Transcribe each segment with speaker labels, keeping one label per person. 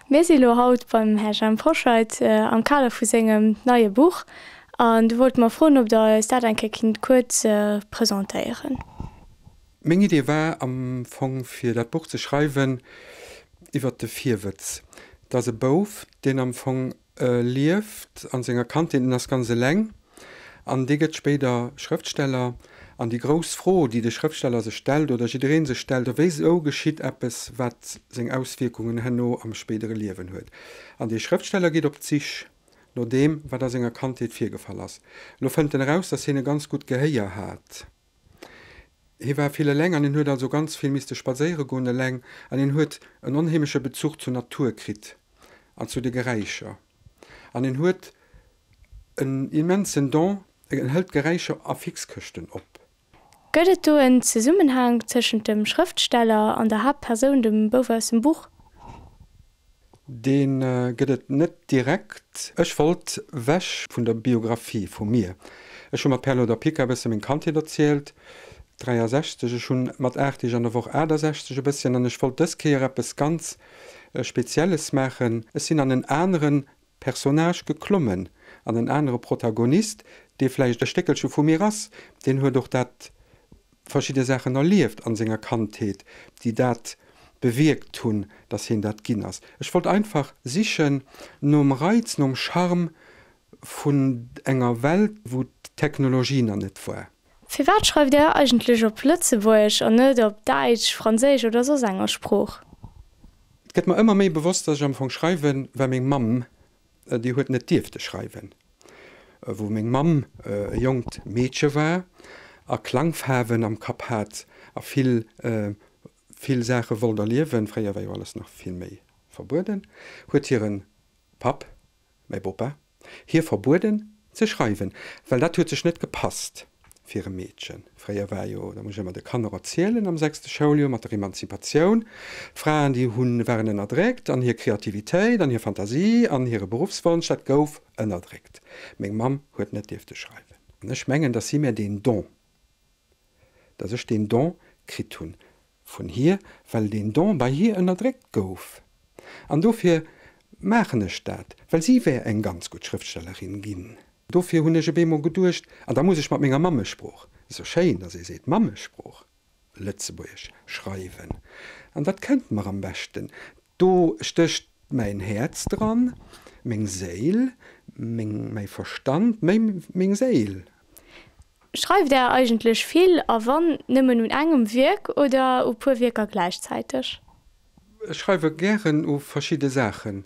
Speaker 1: Mir si lo haut beim Här Jhemp Hoscheit am Kader vu sengem neie Buch an du wollte mer froen, ob Der eis dat eng Kéier kinnt kuerz presentéieren.
Speaker 2: Meng Idee war am Fong fir dat Buch ze schreiwen iwwert de Virwëtz. Et ass e Bouf, deen am Fong lieft an senger Kandheet, en ass ganz eleng an dee gëtt spéider Schrëftsteller. An déi grouss Fro, déi de Schrëftsteller sech stellt oder jidderee sech stellt, Wéisou geschitt eppes, wat seng Auswierkungen herno am spéidere Liewen huet? An dee Schrëftsteller geet op d'Sich no deem, wat a senger Kandheet virgefall ass. Elo fënnt en eraus, datt hien e ganz gutt Gehéier hat. Hie war vill eleng an hien huet also ganz vill misste spadséiere goen eleng an hien huet en onheemleche Bezuch zur Natur kritt an zu de Geräischer an hien huet en immensen Don, en hëlt Geräischer a Fixkëschten op.
Speaker 1: Gëtt et do en Zesummenhang tëschent dem Schrëftsteller an der Haaptpersoun, dem Bouf aus dem Buch?
Speaker 2: Dee gëtt et net direkt. Ech wollt wech vun der Biographie vu mir. Ech hu mat Perle oder Pica e bësse meng Kandheet erzielt, 63, ech hunn mat 8 Deeg an der Woch 68 e bësschen, an ech wollt dës Kéier eppes ganz Spezielles maachen. Ech sinn an en anere Personnage geklommen, an en anere Protagonist, dee vläicht e Stéckelche vu mir ass, deen huet och dat verschidde Saachen erlieft an senger Kandheet, déi dat bewierkt hunn, dass hien dat ginn ass. Ech wollt einfach sichen nom Reiz, nom Charme vun enger Welt, wou d'Technologie nach net war.
Speaker 1: Firwat schreift Där eigentlech op Lëtzebuergesch an net op Däitsch, Franséisch oder soss enger Sprooch?
Speaker 2: Et gëtt mer ëmmer méi bewosst, dass ech am Fong schreiwen, well meng Mamm Déi huet net dierfte schreiwen. Wou meng Mamm e jonkt Meedche war a Klangfaarwen am Kapp hat a vill, vill Saache wollt erliewen, fréier war jo alles nach vill méi verbueden, huet hire Papp, mäi Bopa, hir verbueden ze schreiwen, well dat huet sech net gepasst. Fir e Meedchen. Fréier war jo, da muss ech ëmmer de Kanner erzielen, am sechste Schouljoer mat der Emanzipatioun, d'Fraen, déi hunn, waren ënnerdréckt an hir Kreativitéit an hir Fantasie an hire Beruffswonsch, dat gouf ënnerdréckt. Meng Mamm huet net dierfte schreiwen. An ech mengen, dass si mär deen Don, dass ech deen Don kritt hunn vun hir, well deen Don bei hir ënnerdréckt gouf. An dofir maachen ech dat, well si wär eng ganz gutt Schrëftstellerin ginn. Dofir hunn ech op eemol geduecht, an da muss ech mat menger Mammesprooch, esou schéin, datt ee seet Mammesprooch, Lëtzebuergesch schreiwen. An dat kënnt mer am beschten. Do stécht mäin Häerz dran, meng Séil, meng, mäi Verstand, méi meng Séil.
Speaker 1: Schreift Där eigentlech vill a wann, nëmmen un engem Wierk oder u puer Wierker gläichzäiteg?
Speaker 2: Ech schreiwe gären u verschidde Saachen,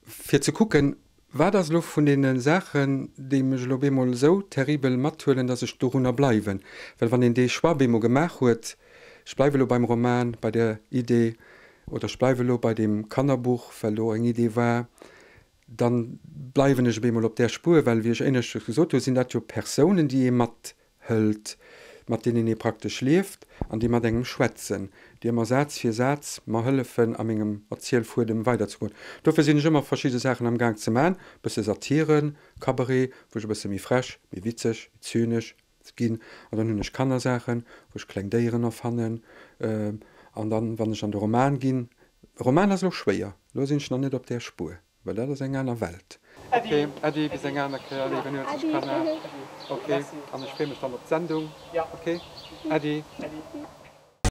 Speaker 2: fir ze kucken, wat ass elo vun deene Saachen, déi mech elo bemol esou terribel mathuelen, dass ech dorunner bleiwen. Well wann een dee Choix bemol gemaach huet, ech bleiwe elo beim Roman, bei der Idee, oder ech bleiwe elo bei deem Kannerbuch, well do eng Idee war, Dann bleiwen ech op eemol op där Spuer, well, wéi ech éineschtens gesot hu, sinn dat jo Persounen, déi ee mathëlt, mat deenen ee praktesch lieft an déi mat engem schwätzen, déi ëmmer Saz fir Saz mer hëllefen, a mengem Erzielfuedem weiderzegoen. Dofir sinn ech ëmmer verschidde Saachen am Gaang ze man, e bësse Satire, Cabaret, wou ech e bësse méi frech, méi witzeg, méi zynesch ginn. An dann hunn ech Kannersaachen, wou ech kleng Déieren erfannen. An dann, wann ech an de Roman ginn, Roman ass elo schwéier, elo sinn ech nach net op där Spuer, well dat ass eng aner Welt. Ok, Äddi, bis eng aner Kéier, léiwen Uelzechtkanner. Ok, an ech freeë mech dann op d'Sendung. Ok, Äddi.